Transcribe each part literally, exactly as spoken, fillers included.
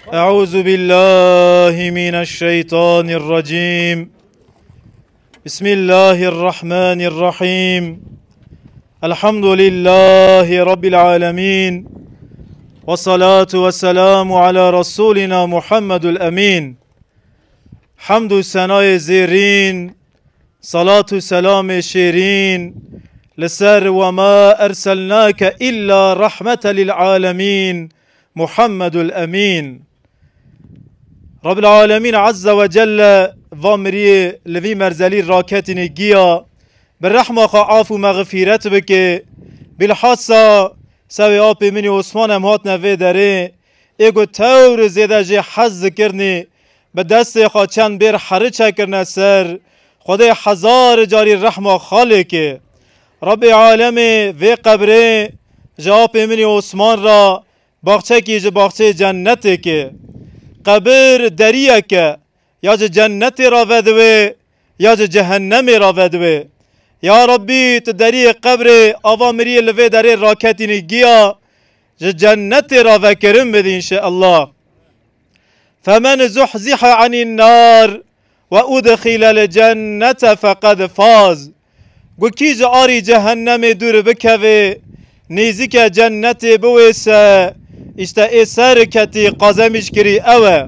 أعوذ بالله من الشيطان الرجيم. بسم الله الرحمن الرحيم. الحمد لله رب العالمين. والصلاة والسلام على رسولنا محمد الأمين. Hemd û senayê zêrîn, salat û selamê şêrîn li ser "Ve ma erselnake illa rahmete lil alemîn", Muhammedul Emîn. Rabbil Alemîn Azze ve Celle va miriyê li vî merzelî raketînî giya, bi rehma xwe af û mexfîret bike. Bilhassa sewê apê min ê Osman em hatine vê derê, ê ku tewr zêde jê hez dikirinî, bi destê xwe çend bêr heri çekirine ser, Xwedê hezar carî rehma xwe lê ke. Rabbê alemê vê qebrê ji apê min ê Osman re baxçekî ji baxçeyê cennetê ke. Qebir deriyek e, ya ji cennetê re vedibe, ya ji cehennemê re vedibe. Ya Rabbî, tu deriyê qebrê ava miriyê li vê derê raketînî giya, ji cennetê re vekirin bidî înşeallah. "Femen zuhzihe anin nar ve udxilel cennete feqed faz." Gu kî ji arî cehennemê dûr bikeve, nêzîke cennetê biwêse, îşte ê serketî, qazemîş kirî ew e.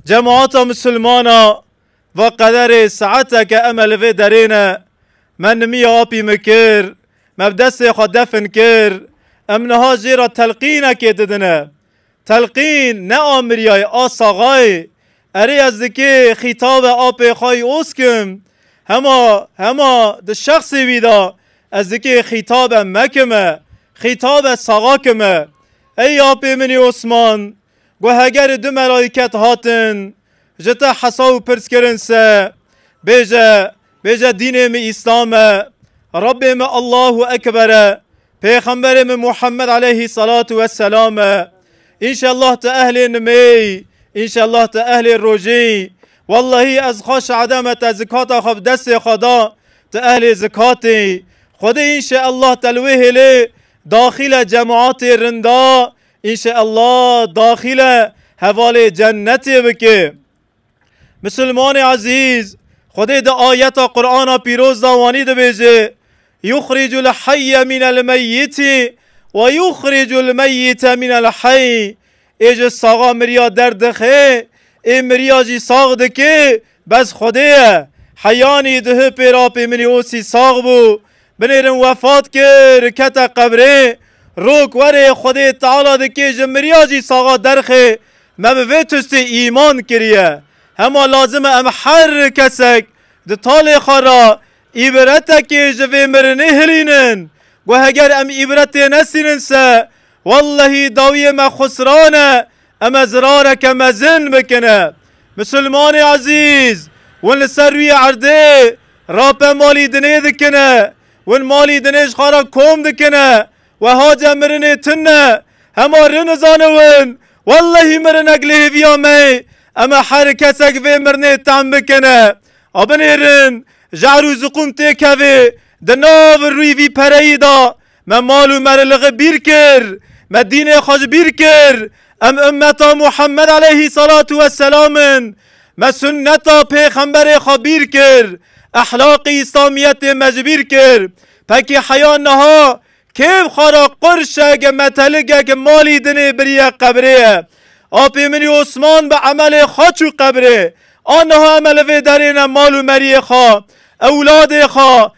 Cemaata misilmana, va qederê saeteke em e li vê derê ne, me nimiya apî min kir, me bi destê xwe defin kir, em niha jê re telqînekê didine. Telqîn ne a miriyayê, a saxayê. Erê ez dikê xîtabe apê xwe yî oskim. Hema, hema di şexsê wî de ez dikê xîtabe me kime, xîtabe saxa kime. Ey apê min ê Osman, gu heger du melayket hatin, ji te hesa û pirs kirin se, bêje, bêje dînê min Îslam e, Rabbê min Allahu Ekber e, Pêxemberê min Muhammed aleyhî salatu vesselam e. Înşellah tu ehlê nimêy, înşellah tu ehlê rojêy. Wellehî ez xwe şehede me te zikata xwe bi destê xwe da, tu ehlê zikatê. Xwedê înşeallah te li wê hêlê daxîle cemaatê rinda, înşeallah daxîle hevalê cennetê bike. Misilmanê ezîz, Xwedê di ayeta Qur'ana pîroz de wanî dibêje, "Yuxricul hayye minel meyyiti ve yuxricul meyyite minel hayy." Ê ji saxa miriya derdixe, ê miriya jî sax dike, bes Xwedê ye. Heyanî duhê pêra pê min ê Osî sax bû, binêrin wefat kir, kete qebrê. Rok werê Xwedê Teala dike ji miriya jî saxa derxe, me bi vê tiştê îman kiriye. Hema lazim e em her kesek di talê xwe re îbretekê ji vê mirinê hilînin. Gu heger em îbretê nesînin se, wellehî dawiyê me xusran e, em e zirareke mezin bikine. Misilmanê ezîz, win li ser rûyê erdê rape malî dinê dikine, win malî dinê ji xwe re kom dikine, weha ce mirinê tune, hema rin nizane win, wellehî mirinek li hêviya me ye, em e her kesek vê mirinê tem bikine. A binêrin, jehr û ziqûm têkeve, di nav rûyî vî pereyî de, me mal û merilixe bîr kir, me dînê xwe ji bîr kir, em ummeta Muhammed aleyhî salatu vesselam in, me sunneta pêxemberê xwe bîr kir, ehlaqî îslamiyetê me ji bîr kir. Pekî heya niha kêv xwe re qurşek, metelikek malî dinê biriye qebrê ye. Apê min ê Osman bi emelê xwe çû qebrê. A niha em e li vê derê ne mal û meriyê xwe, ewladê xwe,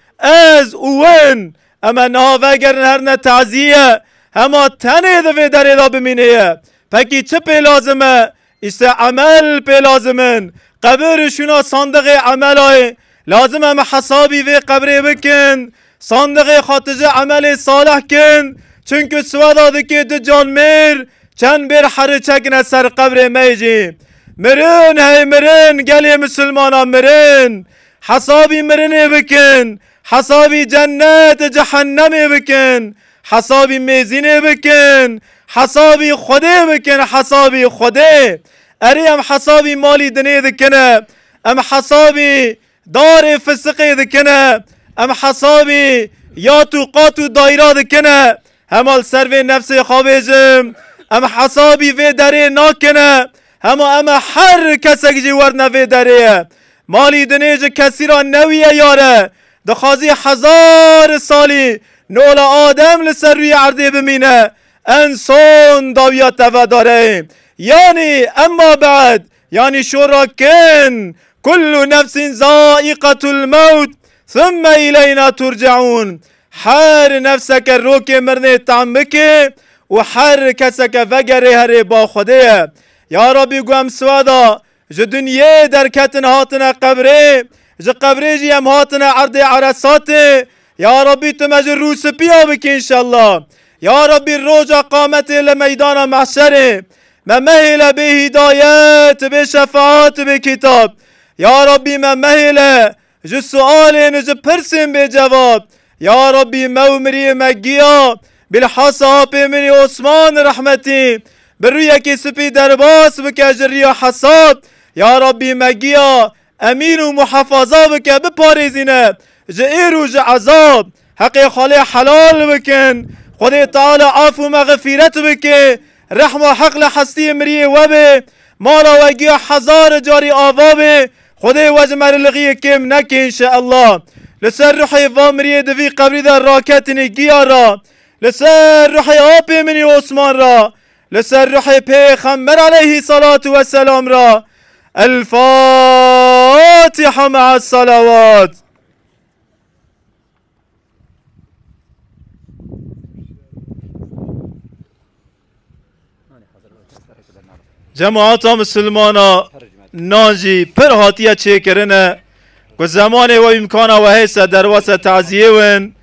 ez û win. Em e niha vegerin her ne tazî ye, hema tenê di vê derê de bimînê ye. Pekî çi pê lazim e? Îşte emel pê lazim in. Qebir şûna sandiqê emelayê. Lazim em hesabî vê qebrê bikin. Sandiqê xwe tije emelê salih kin. Çunku siweda dike du canmêr çend bêr heri çekine ser qebrê me jî. Mirin hey mirin, gelê misilmana mirin. Hesabî mirinê bikin. Hesabî cennet, cehennemê bikin. Hesabî mêzînê bikin. Hesabî Xwedê bikin. Hesabî Xwedê. Erê em hesabî malî dinê dikine. Em hesabî darê fisiqê dikine. Em hesabî yat û qat û dayra dikine. Hema li ser vê nefsê xwe bêjim, Em hesabî vê derê nakine. Hema em e, her kesek jî werne vê derê ye. Malî dinê ji kesî ra newiye yare. Dixwazî hezar salî nola Adem li ser rûyê erdê bimîne. En son dawiya te vedare. Yanî emma be'd, yanî şora kin. Kullu nefsin zaiqetul mewt, thumme ileyna turceun. Her nefseke rokê mirnê tam bike û her keseke vegerê herê ba Xwedê ye. Ya Rabbî, ku em sweda ji dinyê derketin hatine qebrê, ji qebrê jî em hatine erdê eresatê. Ya Rabbî, tu me ji rû sipiya bike înşellah. Ya Rabbî, roja qametê li meydana mehşerê me mehêle bê hîdayet, bê şefaat, bê kitab. Ya Rabbî, me mehêle ji sualên, ji pirsên bê cevab. Ya Rabbî, me û miriyê me giya, bilhassa apê min ê Osman rehmetî, bi rûyekî sipî derbas bike ji riya hesab. Ya Rabbî, me giya, emîn û muhafaza bike, biparêzîne ji êr û ji ezab. Heqê xalê helal bikin. Xwedê Teala af û mexfîret bike. Rehma Heq li hestiyê miriyê we be. Mala we giya hezar carî ava be. Xwedê we ji merilixiyê kêm neke înşeallah. Li ser ruhê va miriyê di vî qebrî de raketinê giya ra. Li ser ruhê apê min ê Osman ra. Li ser ruhê Pêxember aleyhî salatu ve selam ra. El Fatiha me'as salawat. Cemaata Misilmana, nan jî pir hatiye çêkirine ku zemanê we îmkana we heyse derwese taziyê win.